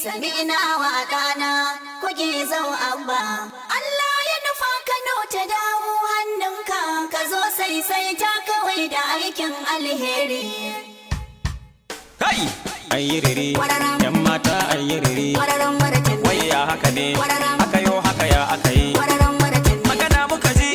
Sami'na wa ɗana kuke zau Abba. Allah ya nufa Kano ta dawo hannunka, ka zo sai sai ta kawai da aikin alheri. Kai! Ayyiriri, Wararam. yan mata ayyiriri, Wararam waratam, wai ya haka ne, Wararam. haka yo haka ya aka yi. Wararam waratam, Magana muka ji,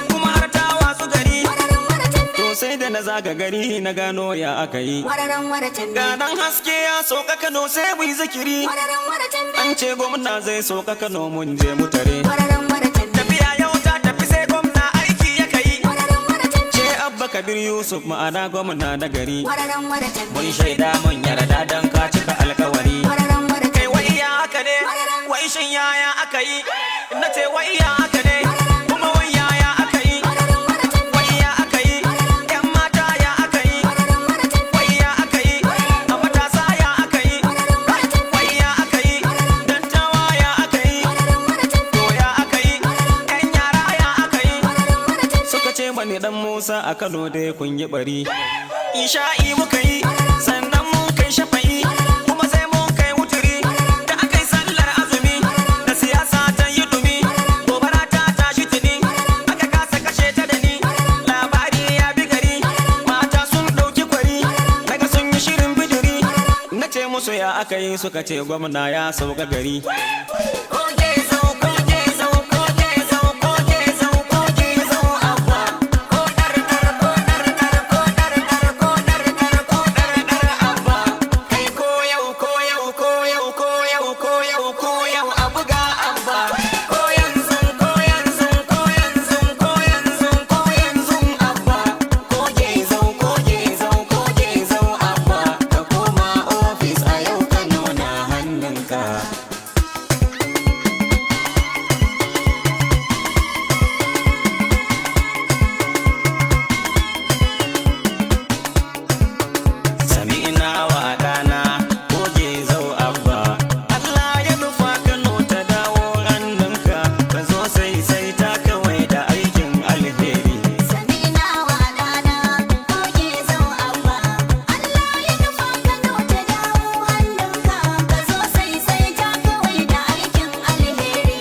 kuma har ta watsu gari. Wararam waratam, To sai da na zaga gari na gano ya aka yi. Wararam waratam, Ga dan haske ya sauka Kano, sai mu yi zikiri. Wararam waratam, An ce gwamna zai sauka Kano, mun je mu tare. Wararam waratam, Tafiya yau ta tafi, sai gwamna aiki ya kai. Wararam waratam, Ce Abba Kabir Yusuf, ma'ana gwamna na gari. Wararam waratam, Mun shaida, mun yarda, dan ka cika alkawari. Wararam waratam, Kai, wai ya haka ne, wai shin yaya aka yi? Na ce wai ya haka ne, kuma wai yaya aka yi? Wararam waratam, Wai ya aka yi? Yan mata, ya aka yi? Wararam waratam, Wai ya aka yi? A matasa, ya aka yi? Wararam waratam, Wai ya aka yi? Dattawa, ya aka yi? Wararam waratam, To ya aka yi? Yan yara, ya aka yi? Wararam waratam, Suka ce mani dan Musa, a Kano dai kun yi bari. Isha'i muka yi, sannan mun kai shafa'i, kuma sai mun kai wuturi. Da aka yi sallar azumi, da siyasa ta yi dumi, gobara ta tashi tuni, aka kasa kashe ta da ni. Labari ya bi gari, mata sun ɗauki kwari, daga sun yi shirin bidiri. Na ce musu ya aka yi, suka ce gwamna ya sauka gari. Koke zau, koke zau, koke zau, koke zau, koke zau Abba. Ko dar dar, ko dar dar, ko dar dar, ko dar dar, ko dar dar Abba. Kai, ko yau, ko yau, ko yau, ko yau, ko yau, ko yau a buga Abba. Ko yanzu, ko yanzu, ko yanzu, ko yanzu, ko yanzu Abba. Koke zau, koke zau, koke zau Abba. Ka koma ofis a yau, Kano na hannunka. Sami'na wa ɗana goge zau Abba. Allah ya nufa Kano ta dawo hannunka, ka zo sai sai ta kawai da aikin alheri. Sami'na wa ɗana goge zau Abba. Allah ya nufa Kano ta dawo hannunka, ka zo sai sai ta kawai da aikin alheri.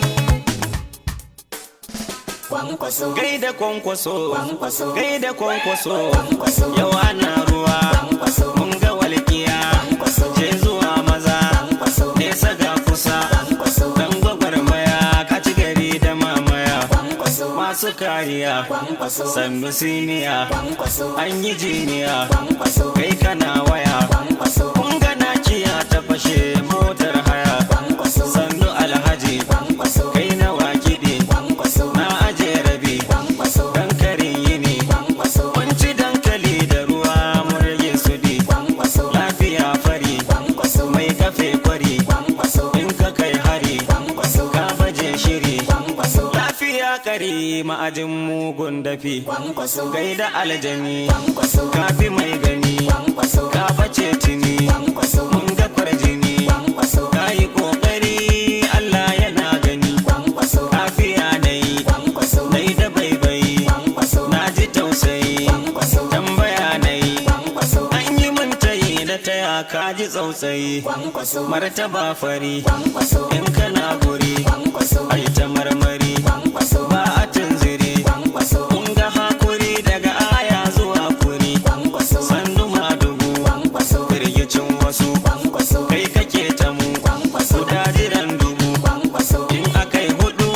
Kwankwaso, Gaida Kwankwaso, Kwankwaso, gaida Kwankwaso, Kwankwaso, yau ana ruwa, Kwankwaso, mun ga walƙiya, Kwankwaso, je zuwa maza, Kwankwaso, nesa ga kusa, Kwankwaso, dan gwagwarmaya, ka ci gari da mamaya, Kwankwaso, masu kariya, Kwankwaso, sannu siniya, Kwankwaso, an yi jiniya, Kwankwaso, kai kana waya. Kwankwaso, Kun gana kiya ta fashe motar haya. Kwankwaso, Sannu alhaji, Kwankwaso, kai na wakiɗi, Kwankwaso, na aje rabi, Kwankwaso, dan karin yini. Kwankwaso, Mun ci dankali da ruwa, mun rage sudi. Kwankwaso, Lafiya fari, Kwankwaso, mai kafe kwari, Kwankwaso, in ka kai hari, Kwankwaso, ka baje shiri. Kwankwaso, Lafiya kari ma'ajin mugun dafi, Kwankwaso, gaida aljani, Kwankwaso, kafi mai gani, Kwankwaso, ka bace tuni, Kwankwaso, mun ga kwarjini. Kwankwaso, Ka yi kokari, Allah yana gani. Kwankwaso, Kafiya na yi, Kwankwaso, na yi da baibayi, Kwankwaso, na ji tausayi, Kwankwaso, tambaya na yi. Kwankwaso, An yi min tayi na taya, ka ji tsautsayi, Kwankwaso, martaba fari, Kwankwaso, in kana guri, Kwankwaso, ai ta marmari, Kwankwaso, ba a tunziri. Kwankwaso, Kun ga hakuri daga aya zuwa kuri, Kwankwaso, sannu madugu, Kwankwaso, firgicin wasu, Kwankwaso, kai kake ta mu, Kwankwaso, guda jiran dubu. Kwankwaso, In akai hudu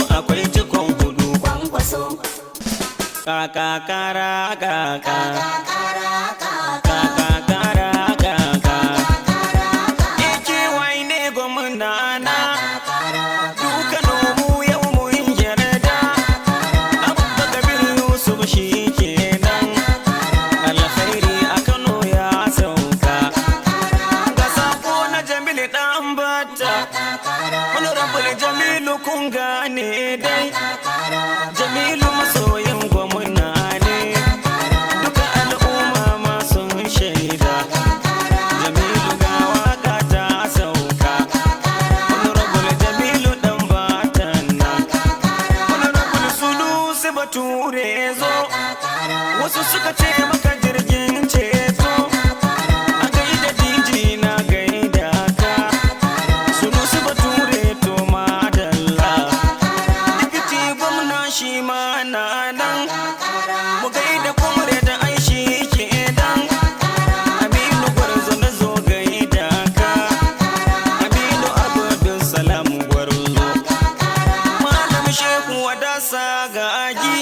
akwai cikon hudu. Kwankwaso, Kakakara kaka. Kakara kaka, Kakakara kaka. Kakara AKY ne gwamna na. kakara, Duka mu yau mun yarda. Abba Kabir Yusuf shi kenan. Alkhairi a Kano ya sauka. Ga sako na Jamilu dan Batta. Honorable Jamilu, kun gane dai. Jamilu masoyin gwamna ne. Duka al'umma ma sun shaida. Jamilu ga waka ta sauka. Honorable Jamilu dan Batanna. Honorable Sulusi Bature zo. Wasu suka ce maka jirgin ceto. A gaida jiji, na gaida ka. Musa ga